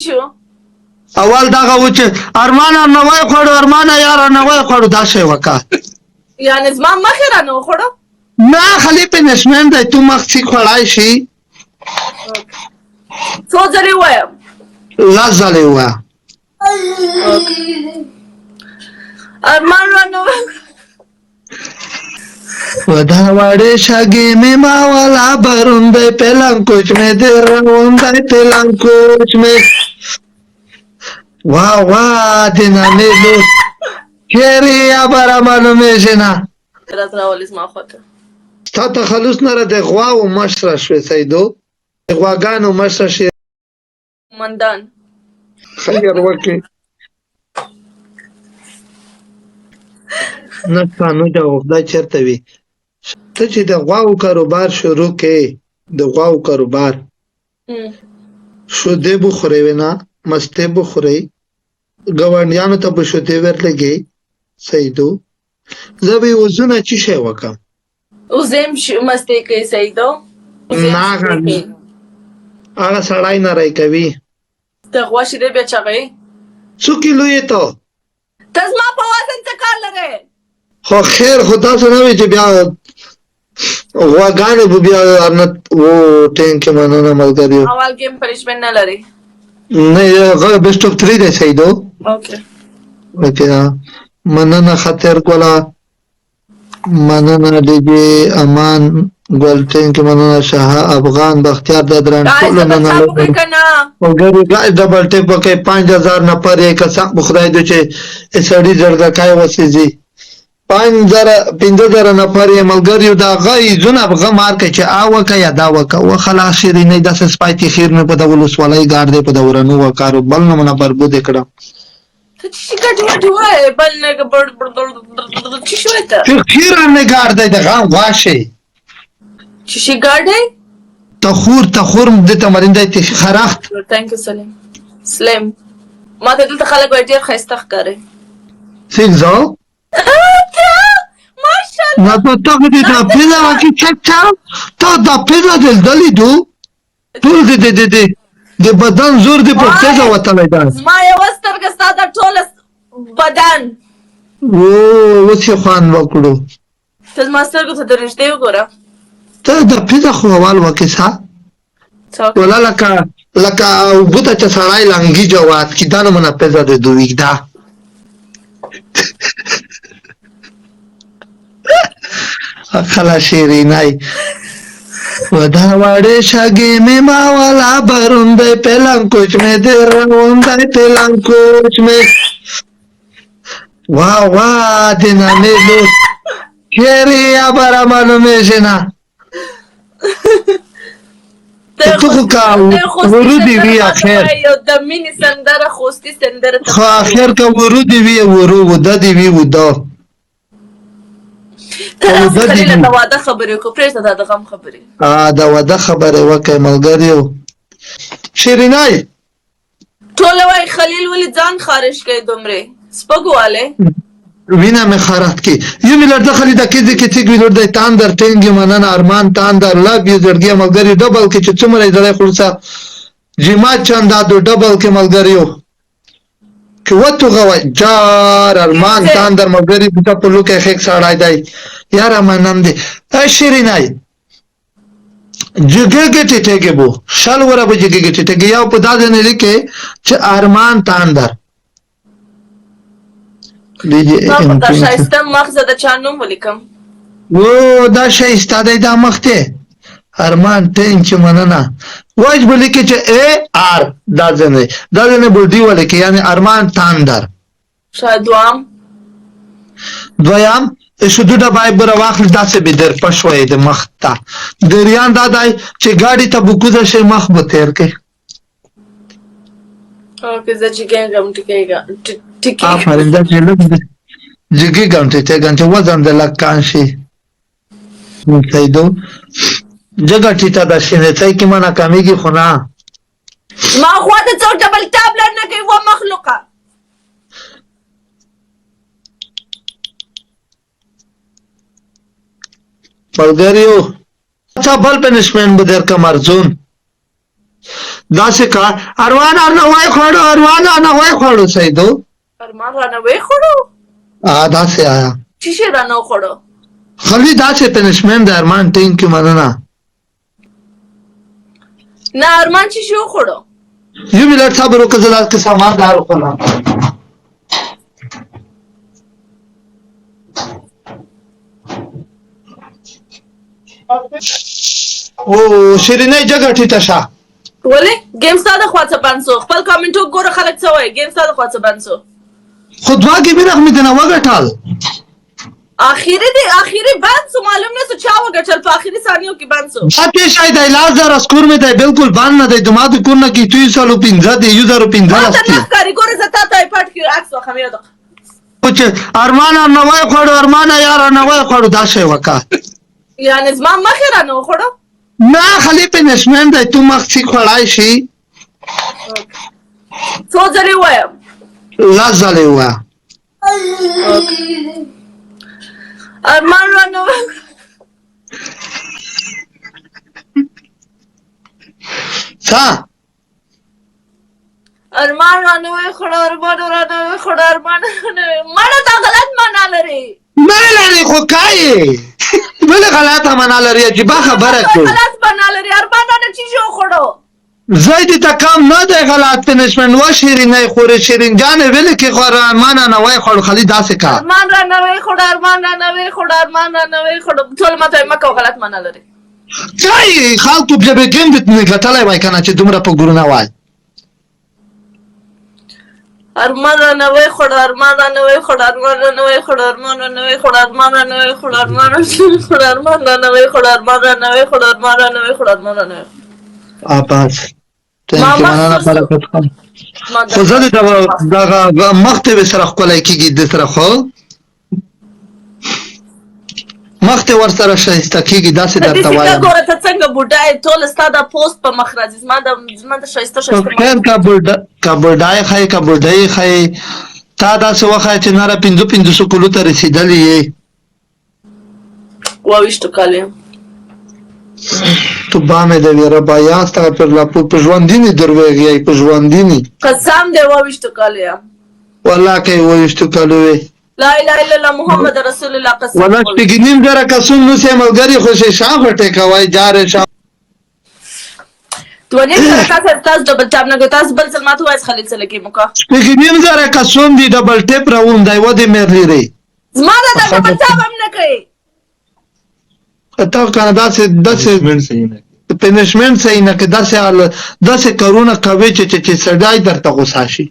شو؟ اول دغه و چې ارمانه نوی خوړو، ارمانه یاره نوی خوړو، دا شی وکړه. یعنې زما مخ یې رانه وخوړو؟ نه، خالي پنشمنټ دی، تو مخ څیک خوړای شي. څو ځلې ووایم؟ لس ځلې ووایه. ارمان رانه ودا وړې شګې مې ما والا برون دی پلنګ کوچ مې دی روان دی پلنګ کوچ مې. وا وا د نامې لوت چیرې یا برا معلومېږي نه. راز راولي زما خواته. ستا تخلص نه را د غواو مشره شوې سیدو، د غواګانو مشره شې. مندان خیر وکړي. نه نو دا خدای چېرته وي؟ ته چې د غواو کاروبار شروع کې، د غواو کاروبار شودې به خورې وې نه، مستې به خورې، ګاونډیانو ته به شودې ورلګې سیدو، زه به یې وزونه چی شی وکم؟ وزې هم مستې کوي سیدو. نه، هغه سړی نری کوي. د غوا شیدې بیا چغوي. څو کیلو یې ته؟ ته زما په وزن څه کار لرې؟ خو خیر، خو تاسو نه وي چې بیا غواګانې به بیا نه و. ټینک مننه ملګریو. اول ګیم پنشمنټ نه لري. نه، هغه بیسټ اف 3 دی سیدو. اوکې. اوکې، مننه خاطر ګله، مننه ډي جي امان ګل، ټینک مننه شاه افغان بختیار ددران ټولو مننه ملګري. ګایز ډبل ټیپ وکړئ، 5000 نفر یې. قسم په خدای دو چې سړي زړګکای وسیځي. 5000 5000 نفر یې ملګریو. دا غي زونه غه مار کوي چې آ وکه یا دا وکه و خلاص. شیرینې داسې سپای تی خیر مې په د ولسوالۍ ګاډ دی په د ورنو وکارو بل نو منه بربود کړم. ته چې ګډ وډ وای بل نه بړ بړ چې شوې ته؟ چې خیر نه ګاډ دی د غام غواشه. چې شي ګاډ دی؟ تخور تخور د تمرین دی تی خرخت. ثانک یو سلیم سلیم. ما ته دلته خلک وایي ډېر ښایسته ښکارې. څنګه؟ ماشاءالله. نه ته ته دې دا پیزا وکي چا ته دا پیزا دې دلی دو ټول دې دې دې د بدن زور دې په پیزا وتلی دا. زما یوه سترګه ستا د ټوله بدن. و اوس یې خوند وکړو. ته زما سترګو ته در نږدې وګوره. ته د پیزا خو اول وکې سا ولا لکه لکه اوبه ته چې سړی لنګي جوات کي دا نمونه پیزا دې دوی دا. خلا شیرینای ودا وړې شګې مې ما والا برون دی پلنګ کوچ مې دی روان دی پلنګ کوچ مې. وا وا د نامې لوت چیرې یا برا معلومېږي نه. ته خو کا ورو دی وی اخر یو د مینې سندره، خوستي سندره. خو اخر که ورو دی وی ورو وده دی وی وده. ته خلیله د واده خبرې وکړه، پرېږده دا د غم خبرې. د واده خبرې وکړئ ملګریو. شیرینای ټول وایي خلیل ولې ځان خارج کوي دومره سپګواله؟ وینه مې خرات کی یو مې لړ دخلی د کیزې کې څیګ وی لړ دی تاندر. ټینګ مننه ارمان تاندر، لب یو زړګي ملګری. ډبل کې چې څومره زړی خلصه جما چندا دو ډبل کې ملګریو کې وتو غوای جار ارمان تاندر ملګری په په لوکه خېک سړای دی یاره منم دی. شیرینای جګګه ټیټګه بو شل وره به جګګه ټیټګه یو په داسې نه لیکي چې ارمان تاندر. دا ښایسته مخ زه د چا نوم ولیکم؟ و دا ښایسته دی دا مخ دی ارمان ټینګ چې مننه واج به لیکي چې ای آر دا ځنې دا ځنې بل دی ولیکي، یعنی ارمان تاندر. ښه دوام. دویم شودو ډبای به راواخلي داسې به در پښوی د مخ ته دریان دا دی چې ګاډي ته به کوزه شي مخ به تیر کړي. اوکې، زه جګېږم ټیکېږم ټیکېږم. آفرین، دا چې لږ جګېږم ټیټېږم چې وزن د لږ کم شي. سیدو جګه ټیټه ده شینې کې ما ناکامېږي خو نه. ما خوا ته څوک ډبل ټاپ لر نه کوي و مخلوقه. ملګریو څه بل پنشمنټ به درکړم. ارزون داسې کا اروان نه وای خوړو، اروان نه وای خوړو سیدو. ارمان را نه وای خوړو. داسې آیا چې شي را نه خوړو؟ خلی داسې پنشمنټ د ارمان. ټینک یو مننه. نه، ارمان چې شي وخوړو؟ یو منټ صبر وکړه، زه داسې سامان دار وخورم. او شیرینه جګه ټیټه شه. ولې ګیم ستا د خوا څه بند سو؟ خپل کمنټ وګوره، خلک څه وایي. ګیم ستا د خوا څه بند سو؟ خو دوه ګیمونه خو مې درنه وګټل. اخیری دی، اخیری بند سو، معلوم نه سو چا وګټل، په اخیری ثانیو کې بند سو. دا څه شی دی؟ 10,000 سکور مې دی، بالکل بند نه دی. زما د کور نه کې توی سلو پنځه دی، یو زرو ما پنځلس ته دی. نه ښکاري. ګوره، زه تا ته آیپاډ کې عکس واخم، یو دقیقه. چې ارمان نه وای خوړو، ارمان یار نه وای خوړو، دا شی وکا. یعنې زما مخې را نه وخوړو؟ نه، خلی پنشمنټ دی، تو مخ چې خوړای شي. څو ځلې ووایم؟ 10 ځلې ووایه. ارمان را نه څه؟ ارمان را نه وای خوړو، ارمان را نه وای خوړو، ارمان را نه وای. مړه، دا غلط معنا لري. نه لري، خو کای بل غلطه معنا لري، عجیبه خبره کوي. غلط معنا لري. ارمان را نه چیزی وخوړو؟ زه دې ته کم نه دی غلط پنشمنټ و. شیرینې خورې، شیرین جانې، ویلې کې خو ارمان نه وای خوړو، خالي داسې کا. ارمان را نه وای خوړو، ارمان را نه وای خوړو، ارمان را نه وای خوړو. ټول ماته مکه غلط معنا لري. کای خلکو بیا به ګیم دې ګټلی وای کنه چې دومره په ګورونه وای. ارمان را نه وای خوړو، ارمان را نه وای خوړو، ارمان را نه وای خوړو، ارمان را نه وای خوړو، ارمان را نه وای خوړو، ارمان را نه وای خوړو، ارمان را نه وای خوړو، ارمان را نه وای خوړو، ارمان را نه وای خوړو، ارمان را نه وای. آباز، thank you، مننه برکت خان. خو زه دې دغه مخ ته به سره ښکلی کېږي، د سره خو مخ ته ورسره ښایسته کېږي، داسې درته وایم. ګوره ته څنګه بوډا یې، ټول ستا د پوسټ په مخ راځي. زما د ښایسته ښایسته خیر، که بوډای ښایي، که بوډۍ ښایي، تا داسې وښایه چې نره 55 کلو ته رسېدلې یې. 22 کاله یم. تو با مې د وی ربا یا استغفر الله، په ژوندیني دروغ یې، په ژوندیني. قسم دی، 22 کاله یم. والله که 22 کالو وې. لا اله الا الله محمد رسول الله، قسم. والله 6,500 کسون نو سه ملګری خوشې شاه غټه کوي جار شاه. 2,500 کسه تاسو double tap نه کوي. تاسو بل ځل ماته وایاست، خلیل څه لګي موکا. 6,500 کسون دی، double tap راوون دی و دې مېرلی ری. زما دا double tap هم نه کوي. ته کنه داسې پنشمنټ صحیح نه کې، داسې حال داسې کارونه کوي چې سړی درته غوسه شي.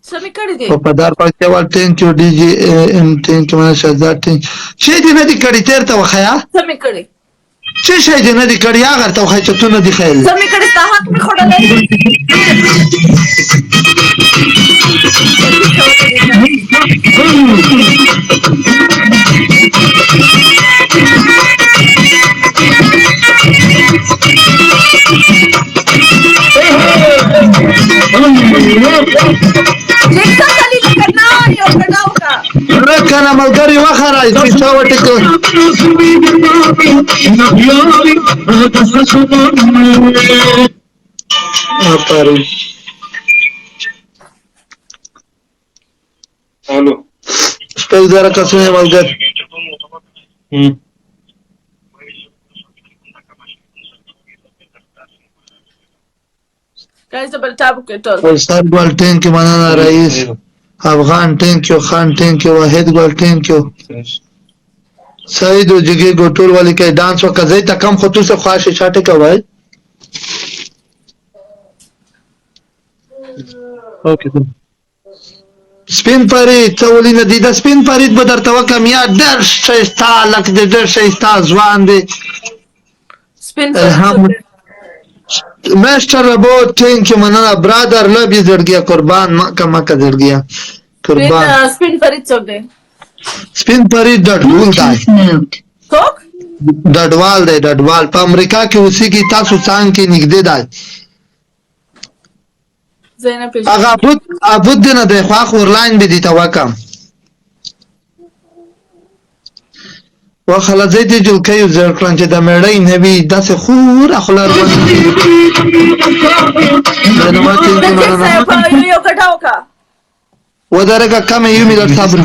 څه مې کړي دي؟ په دار پاکوال، thank you. ډي جي ام، thank you. مننه شهزاد، thank. چې دې نه دي کړي، تیر ته وښیه. څه مې کړي؟ څه شی دې نه دي کړي، هغه ته وښیه چې تو نه دي ښیلی. څه مې کړي؟ ستا حق مې خوړلی؟ لږ څه خلیل که نه یو کډا وکړه. کنه ملګری وخره چې څه وټکو. آفرین. الو. 6,000 کسونه ملګری. Guys، double tap وکړئ ټول. سر ګل، thank you، مننه. رئیس افغان، thank you. Khan, thank you. واحد ګل، thank you. سعید جګي ګټور ولي کې ډانس وکړه. زه ته کم خو تو څه خواښې چاټه کوي. okay، سپین فرید څه ولي نه دی؟ د سپین فرید به درته وکم یا. ډېر ښایسته هلک دی، ډېر ښایسته ځوان دی. سپین الهام فرید. Mister ربو، thank you، مننه برادر. love you زړګیا، قربان، مکه مکه زړګیا، قربان. سپین فرید څوک دی؟ سپین فرید ډډول دی. څوک؟ ډډوال دی، ډډوال، په امریکا کې اوسېږي، تاسو څنګه کې نږدې دی. زه یې نه پېژنم. هغه ابود ابود دی نه دی، خو اخ ورلاین به دي ته وکم. وخله زه دې جلکیو زړ کړم چې د مېړۍ نه وي داسې خوره خوله ورباندې. مننه thank you مننه. یو ګټه وکړه. ودرېږه کمې یو منټ صبر.